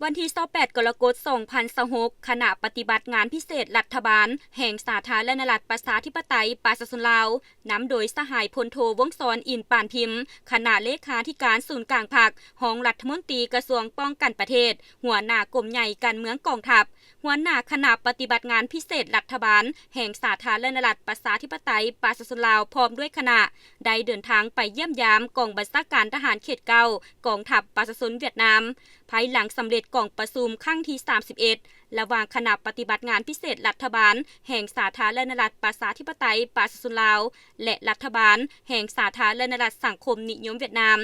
ວັນທີຊາວແປດ ກໍລະກົດ ສອງພັນຊາວຫົກ ຄະນະປະຕິບັດງານພິເສດລັດຖະບານແຫ່ງສາທາລະນະລັດປະຊາທິປະໄຕປະຊາຊົນລາວ ນຳໂດຍສະຫາຍພົນໂທ ວົງສອນ ອິນປານພິມ, ຄະນະເລຂາທິການສູນກາງພັກ, ຮອງລັດຖະມົນຕີກະຊວງປ້ອງກັນປະເທດ, ຫົວໜ້າກົມໃຫຍ່ການເມືອງກອງທັບ, ຫົວໜ້າຄະນະປະຕິບັດງານພິເສດລັດຖະບານແຫ່ງສາທາລະນະລັດປະຊາທິປະໄຕປະຊາຊົນລາວ ພ້ອມດ້ວຍຄະນະ ໄດ້ເດີນທາງໄປຢ້ຽມຢາມກອງບັນຊາການທະຫານເຂດເກົ້າ ກອງທັບປະຊາຊົນຫວຽດນາມ ພາຍຫຼັງສຳເລັດກອງປະຊຸມຄັ້ງທີສາມສິບເອັດ ລະຫວ່າງຄະນະປະຕິບັດງານພິເສດລັດຖະບານແຫ່ງສາທາລະນະລັດປະຊາທິປະໄຕປະຊາຊົນລາວ ແລະ ລັດຖະບານແຫ່ງສາທາລະນະລັດສັງຄົມນິຍົມຫວຽດນາມ,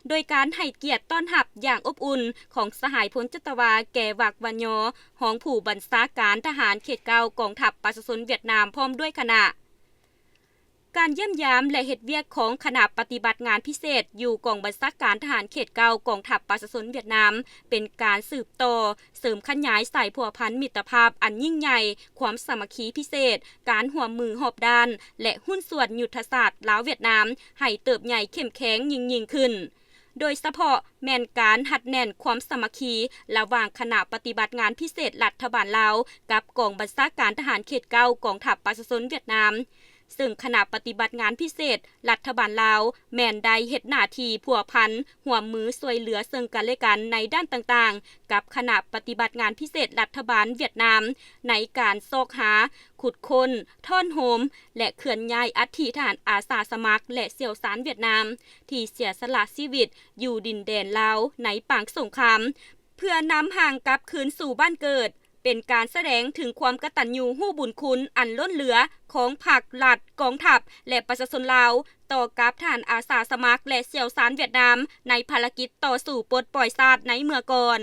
ໂດຍການໃຫ້ກຽດຕ້ອນຮັບຢ່າງອົບອຸ່ນຂອງສະຫາຍພົນຈັດຕະວາ ແກ ວັກ ວັນຍໍ ຮອງຜູ້ບັນຊາການທະຫານເຂດເກົ້າ ກອງທັບປະຊາຊົນຫວຽດນາມ ພ້ອມດ້ວຍຄະນະ. ການຢ້ຽມຢາມ ແລະ ເຮັດວຽກຂອງຄະນະປະຕິບັດງານພິເສດຢູ່ກອງບັນຊາການທະຫານເຂດເກົ້າ ກອງທັບປະຊາຊົນຫວຽດນາມ ເປັນການສືບຕໍ່ເສີມຂະຫຍາຍສາຍພົວພັນມິດຕະພາບອັນຍິ່ງໃຫຍ່, ຄວາມສາມັກຄີພິເສດ, ການຮ່ວມມືຮອບດ້ານ ແລະ ຫຸ້ນສ່ວນຍຸດທະສາດລາວ-ຫວຽດນາມ ໃຫ້ເຕີບໃຫຍ່ເຂັ້ມແຂງຍິ່ງໆຂຶ້ນ. ໂດຍສະເພາະແມ່ນການຮັດແໜ້ນຄວາມສາມັກຄີລະຫວ່າງຄະນະປະຕິບັດງານພິເສດລັດຖະບານລາວ ກັບກອງບັນຊາການທະຫານເຂດເກົ້າ ກອງທັບປະຊາຊົນຫວຽດນາມ, ເຊິ່ງຄະນະປະຕິບັດງານພິເສດລັດຖະບານລາວ ແມ່ນໄດ້ເຮັດໜ້າທີ່ພົວພັນ, ຮ່ວມມືຊ່ວຍເຫຼືອເຊິ່ງກັນແລະກັນໃນດ້ານຕ່າງໆ ກັບຄະນະປະຕິບັດງານພິເສດລັດຖະບານຫວຽດນາມ ໃນການຊອກຫາ, ຂຸດຄົ້ນ, ທ້ອນໂຮມ ແລະ ເຄື່ອນຍ້າຍອັດຖິທະຫານອາສາສະໝັກ ແລະ ຊ່ຽວຊານຫວຽດນາມ ທີ່ເສຍສະຫຼະຊີວິດຢູ່ດິນແດນລາວໃນປາງສົງຄາມ ເພື່ອນຳຮ່າງກັບຄືນສູ່ບ້ານເກີດ, ເປັນການສະແດງເຖິງຄວາມກະຕັນຍູຮູ້ບຸນຄຸນອັນລົ້ນເຫຼືອຂອງພັກ, ລັດ, ກອງທັບ ແລະ ປະຊາຊົນລາວ ຕໍ່ກັບທະຫານອາສາສະໝັກ ແລະ ຊ່ຽວຊານຫວຽດນາມ ໃນພາລະກິດຕໍ່ສູ້ປົດປ່ອຍຊາດໃນເມື່ອກ່ອນ.